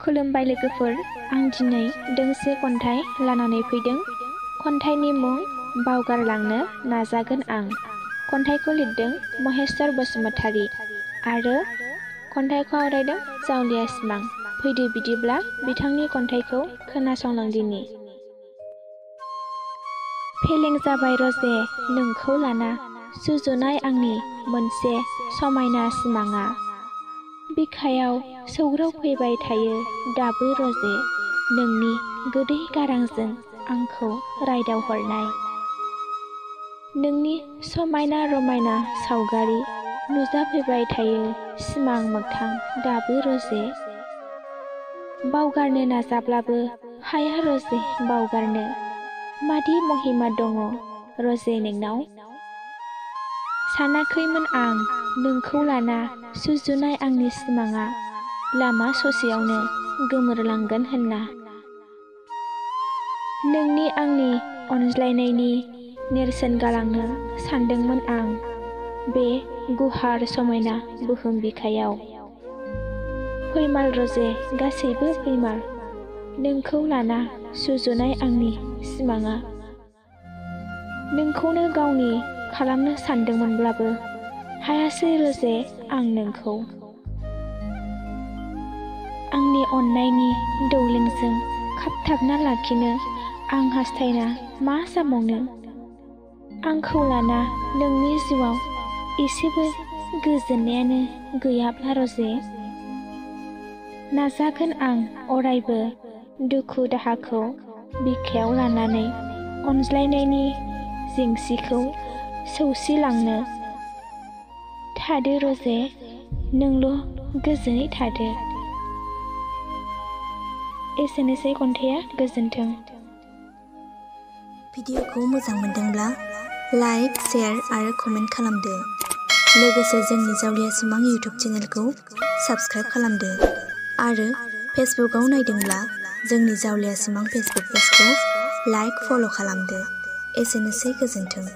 खुलुमबाय लोगोफोर, आं दिनै दोंसे खन्थाइ लानानै फैदों। खन्थाइनि मुं बावगारलांनो नाजागोन आं। खन्थाइखौ लिरदों महेश्वर बसुमतारी आरो खन्थाइखौ आवरायदों जावलिया सिमां। फैदो बिदिब्ला बिथांनि खन्थाइखौ खोनासंलांदिनि। फेलें जाबाय रजे नोंखौ लाना, सुजुनाय आंनि मोनसे समायना सिमाङा। बिखायाव सौग्राव फैबाय थायो दाबो रजे, नोंनि गोदै गारांजों आंखौ रायदाव हरनाय। नोंनि समायना रमायना सावगारि नुजाफैबाय थायो सिमां मोगथां दाबो रजे। बावगारनो नाजाब्लाबो हाया रजे बावगारनो, मादि महिमा दङ रजे नोंनाव। सानाखैमोन आं नोंखौ लाना सुजुनाय आंनि सिमाङा लामा ससेयावनो गोमोरलांगोन होनना। नोंनि आंनि अनज्लायनायनि नेरसोन गालांनो सानदोंमोन आं बे गुवार समायना बुहुम बिखायाव। फैमाल रजे गासैबो फैमाल, नोंखौ लाना सुजुनाय आंनि सिमाङा। नोंखौनो गावनि खालामनो सानदोंमोनब्लाबो हायासै रजे आं नोंखौ। आंनि अननायनि दौलेंजों खाबथाबना लाखिनो आं हास्थायना मा जाबावनो। आंखौ लाना नोंनि जिउआव एसेबो गोजोननायानो गैयाब्ला रजे। नाजागोन आं अरायबो दुखु दाहाखौ बिखायाव लानानै अनज्लायनायनि जेंसिखौ सौसिलांनो। थादो रजे नोंल' गोजोनै थादो। एसेनोसै खन्थाइया, गोजोन्थों। भिडिअखौ मोजां मोनदोंब्ला लाइक, शेयार आरो कमेन्ट खालामदो। लोगोसे जोंनि जावलिया सिमां इउटुब चेनेलखौ साबस्क्राइब खालामदो आरो फेसबुकआव नायदोंब्ला जोंनि जावलिया सिमां फेसबुक पेजखौ लाइक, फल' खालामदो। एसेनोसै, गोजोन्थों।